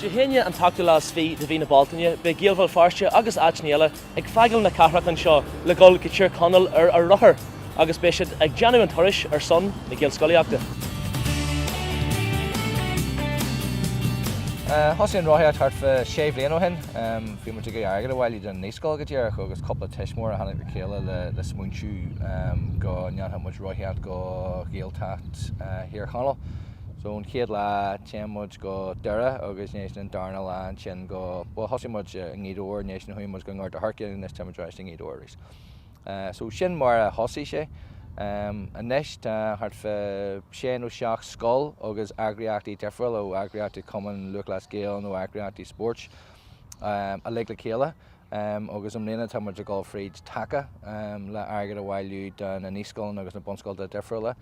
Dé hAoine an t-ochtú lá is fiche de mhí na Bealtaine, beidh Gaeil Bhéal Feirste agus áiteanna eile ag fágáil na cathrach anseo le dhul go Tír Chonaill ar a rothair agus beidh siad ag déanamh an turais ar son na Gaelscolaíochta. Thosaigh an rothaíocht thart fá sé bhliain ó shin. Bhí muid ag iarraidh airgead a bhailiú don naíscoil go díreach agus cúpla tuismitheoir a tháinig le chéile le smaointiú go ndéanfadh muid rothaíocht go Ghaeltacht Thír Chonaill. So an chéad lá téann muid go Doire agus ansin an darna lá ansin go, bhuel thosaigh muid i nGaoth Dobhair ansin chuaigh muid go nGort a' Choirce anois tá muid ar ais i nGaoth Dobhair arís. So sin mar a thosaigh sé. Anois tá thart fá sé nó seacht scoil agus eagraíochtaí difriúla ó eagraíochtaí Cumann Lúthchleas Gael nó eagraíochtaí spóirt uilig le chéile. Agus i mbliana tá muid ag dul fríd taca le airgead a bhailiú do na naíscoileanna agus na bunscoileanna difriúla,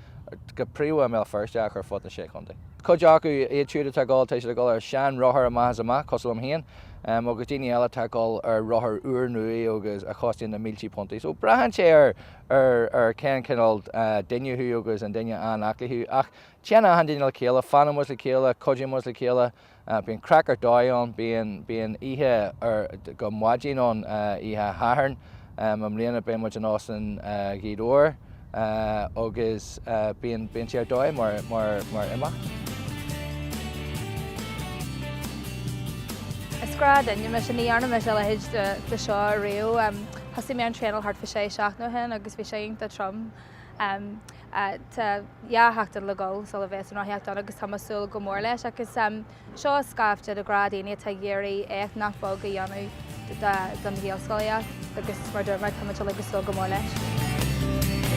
go príomha i mBéal Feirste ach ar fud na Sé Chontae. Cuid acu, iad siúd atá ag dul, tá siad ag dul ar sean-rothar amach is amach, cosúil liom féin, agus daoine eile atá ag dul ar rothar úrnua agus a chosnaíonn na mílte puntaí. So braitheann sé ar ar ar cén cineál duine thú agus an duine an-aclaí thú. Ach téann achan duine le chéile, fanann muid le chéile, cuidíonn muid le chéile. Bíonn craic ar dóigh ann, bíonn, bíonn oíche ar, go maidin ann oíche Shathairn. I mbliana beidh muid in Óstán Ghaoth Dobhair agus bíonn, bíonn sé ar dóigh mar, mar, mar imeacht. Is gnáthdhuine mise, ní dhearna mise a leithéid de seo ariamh. Thosaigh mé an traenáil thart fá sé seachtain ó shin agus bhí sé iontach trom. Tá dhá sheachtain le dhul sula bheas an rothaíocht ann agus tá mé ag súil go mór leis agus seo scaifte de ghnáthdhaoine atá ag iarraidh éacht nach beag a dhéanamh don Ghaelscolaíocht agus mar dúirt mé tá muid uilig ag súil go mór leis.